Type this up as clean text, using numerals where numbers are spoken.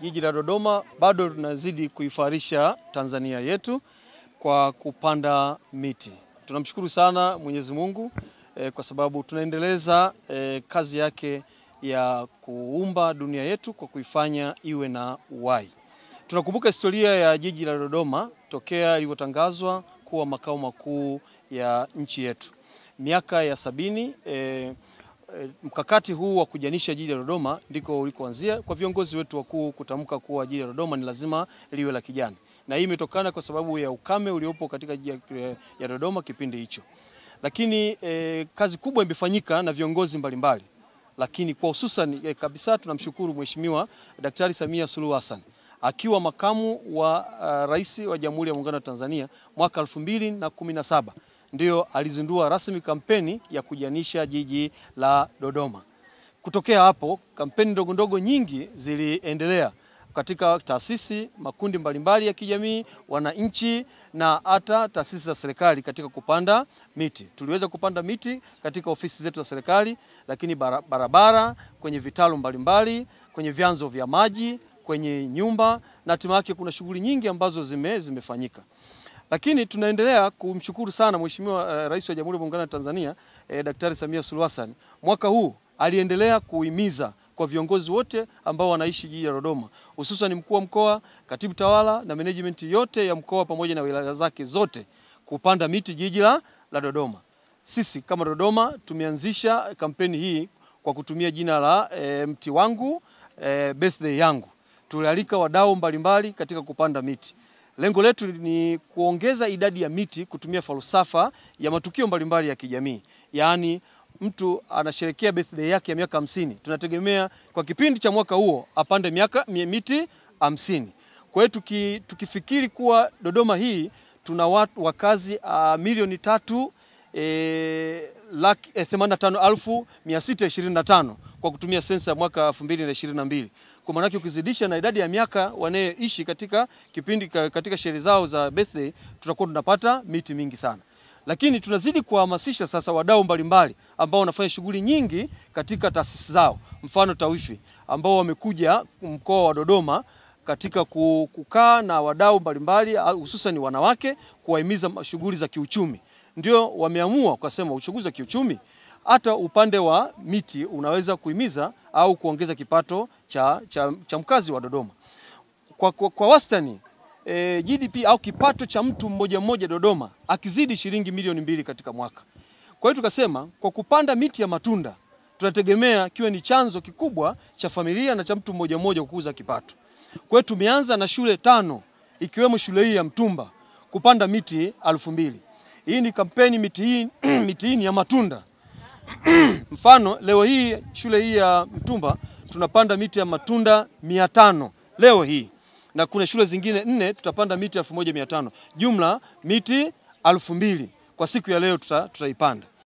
Jiji la Dodoma bado tunazidi kuifarisha Tanzania yetu kwa kupanda miti. Tunamshukuru sana Mwenyezi Mungu kwa sababu tunaendeleza kazi yake ya kuumba dunia yetu kwa kuifanya iwe na uhai. Tunakumbuka historia ya jiji la Dodoma tokea ilivyotangazwa kuwa makao makuu ya nchi yetu. Miaka ya 70 mkakati huu wa kujanisha jiji la Dodoma ndiko ulikoanzia kwa viongozi wetu wakuu kutamka kuwa jiji la Dodoma ni lazima liwe la kijani. Na hii imetokana kwa sababu ya ukame uliopo katika jiji ya Dodoma kipindi hicho. Lakini kazi kubwa imefanyika na viongozi mbalimbali. Lakini kwa hususan kabisa tunamshukuru Mheshimiwa Daktari Samia Suluhu Hassan akiwa makamu wa rais wa Jamhuri ya Muungano wa Tanzania mwaka 2017 ndio alizindua rasmi kampeni ya kujanisha jiji la Dodoma. Kutokea hapo kampeni ndogo ndogo nyingi ziliendelea katika taasisi, makundi mbalimbali ya kijamii, wananchi na hata taasisi za serikali katika kupanda miti. Tuliweza kupanda miti katika ofisi zetu za serikali, lakini barabara, kwenye vitalu mbalimbali, kwenye vyanzo vya maji, kwenye nyumba, na hatimaye kuna shughuli nyingi ambazo zimefanyika. Lakini tunaendelea kumshukuru sana Mheshimiwa Rais wa Jamhuri ya Muungano wa Tanzania Daktari Samia Suluhu Hassan. Mwaka huu aliendelea kuhimiza kwa viongozi wote ambao wanaishi jiji la Dodoma, hususan mkuu wa mkoa, katibu tawala na management yote ya mkoa pamoja na wilaya zake zote kupanda miti jiji la Dodoma. Sisi kama Dodoma tumeanzisha kampeni hii kwa kutumia jina la mti wangu, birthday yangu. Tulialika wadau mbalimbali katika kupanda miti. Lengo letu ni kuongeza idadi ya miti kutumia falsafa ya matukio mbalimbali ya kijamii. Yaani mtu anasherehekea birthday yake ya miaka 50. Tunategemea kwa kipindi cha mwaka huo apande miti 50. Kwa hiyo tukifikiri kuwa Dodoma hii tuna watu wakazi 3,085,625 kwa kutumia sensa ya mwaka 2022. Kwa maana yake ukizidisha na idadi ya miaka wanayoishi katika kipindi katika sherehe zao za birthday, tutakuwa tunapata miti mingi sana. Lakini tunazidi kuhamasisha sasa wadau mbalimbali ambao wanafanya shughuli nyingi katika taasisi zao, mfano Tawifi ambao wamekuja mkoa wa Dodoma katika kukaa na wadau mbalimbali hususan wanawake kuwahimiza shughuli za kiuchumi. Ndio wameamua kusema shughuli za kiuchumi hata upande wa miti unaweza kuhimiza au kuongeza kipato cha mkazi wa Dodoma. Kwa wastani GDP au kipato cha mtu mmoja mmoja Dodoma akizidi shilingi milioni 2 katika mwaka. Kwa hiyo tukasema kwa kupanda miti ya matunda tunategemea kiwe ni chanzo kikubwa cha familia na cha mtu mmoja mmoja kukuza kipato. Kwa hiyo tumeanza na shule 5 ikiwemo shule hii ya Mtumba kupanda miti 2000. Hii ni kampeni miti hii miti hii ni ya matunda. Mfano leo hii shule hii ya Mtumba tunapanda miti ya matunda 500 leo hii. Na kuna shule zingine 4 tutapanda miti 1500. Jumla miti 2000 kwa siku ya leo tutaipanda.